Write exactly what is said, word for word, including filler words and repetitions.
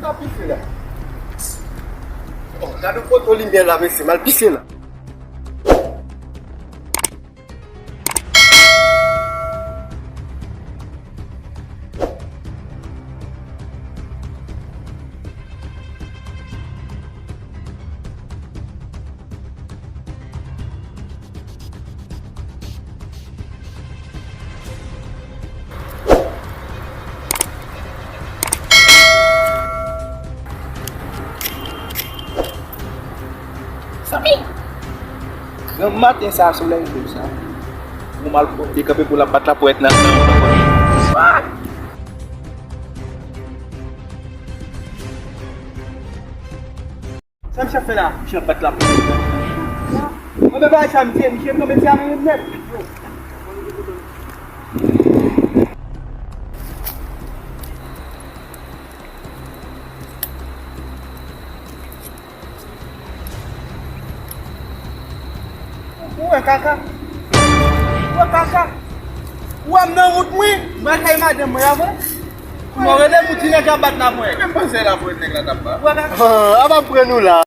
Sa pise la. Oh, gade yon poto limyè la, mesye, m al pise la. Zanmi! Granm maten sa, solèy konsa. Ou mal pwòp, te kanpe pou l ap bat lapòt nan. Sa misye ap fè la? Misye ap bat lapòt. Mwen, men bagay sa, misye, misye tonbe ti ame nèt. Ou wè kaka? Ou wè kaka? Ou wè m nan wout mwen? Mwen kay madanm mwen avè. Mwen rele pou ti nèg la bat la mwen. Menm panse la pou nèg la t ap bat. Ou wè kaka? Ah, ap ap pran nou la.